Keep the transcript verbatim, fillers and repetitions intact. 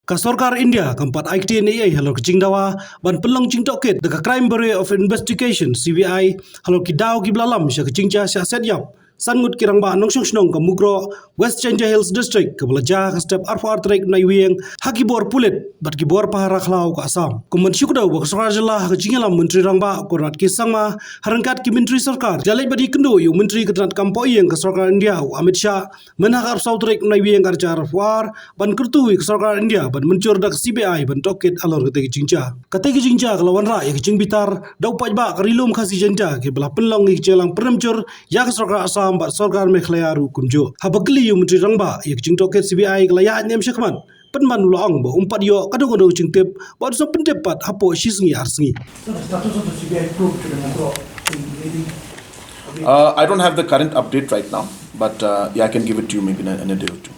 Ka sorkar India kam pat ai ktien ei ei halor ka jingdawa ban pynlong jingtohkit da ka Crime Bureau of Investigation, C B I, halor ki daw kiba la lam sha ka jingjia shah set ïap san ngut ki rangbah nongshong shnong ka Mukroh, West Jaintia Hills District, kaba la jia ha ka step arphew ar tarik u Naiwieng ha ki bor pulit bad ki bor pahara khlaw ka Assam. Kum ban shu kdew ba ka sorkar jylla ha ka jingïalam Myntri Rangbah Conrad K Sangma ha ryngkat ki myntri sorkar, ki la leit ban ïakynduh ïa u Myntri ka tnad kam pohiing ka sorkar India u Amit Shah mynha ka arphew saw tarik u Naiwieng ar hajar arphew ar ban kyrkhu ïa ka sorkar India ban mynjur da ka C B I ban tohkit halor katei ka jingjia. Katei ka jingjia ka la wanrah ïa ka jingbitar da u paidbah ka Ri Lum Khasi Jaintia kiba la pynlong ïa ka jingïalang pyrnam jur ïa ka sorkar Assam bad sorkar Meghalaya ruh kumjuh. Haba kylli ïa u Myntri Rangbah, ïa ka jingtohkit C B I ka la ïaid ne em shakhmat, pynban u la ong ba um pat ïoh kano kano ka jingtip bad u sa pyntip pat hapoh shi sngi ar sngi. Uh, I don't have the current update right now, but uh, yeah, I can give it to you maybe in a, in a day or two.